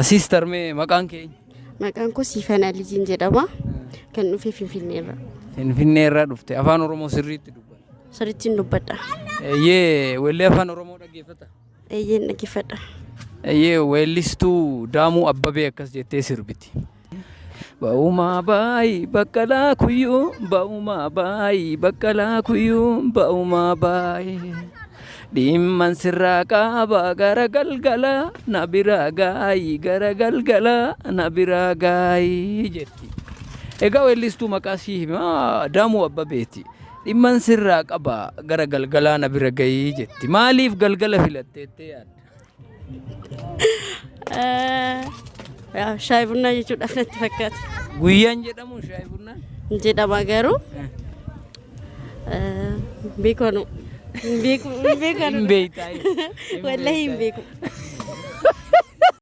Sister, mee maqaan kee eenyu? Maqaan koo Siifan Aliyyiin jedhama. Kan dhufe Finfinneerra. Finfinnee irraa dhufte. Afaan Oromoo sirriitti dubbatta. Sirriittiin dubbadha. Eeyyee, weellee Afaan Oromoo dhaggeeffata? Eeyyeen, dhaggeeffadha. Eeyyee, weellistuu Daamuu Abbabee akkas jettee sirbiti. Ba'umaa baay'ee baqqalaa kuyyuu, ba'umaa baay'ee baqqalaa kuyyuu, ba'umaa baay'ee. Dhimman sirraa qaba, gara galgala na biraa gaayi, gara galgala na biraa gaayi jetti. Egaa weellistuu maqaa sii himaa Daamuu Abbabeeti. Dhimman sirraa qaba, gara galgalaa na bira gahii jetti. Maaliif galgala filatteettee yaadda? Shaayii bunnaa jechuudhaaf natti fakkaata. Guyyaan jedhamu shaayii bunnaan? Jedhama garuu beekanu. Hin beeku, hin beekanu. Hin beektaa? Wallahi hin beeku.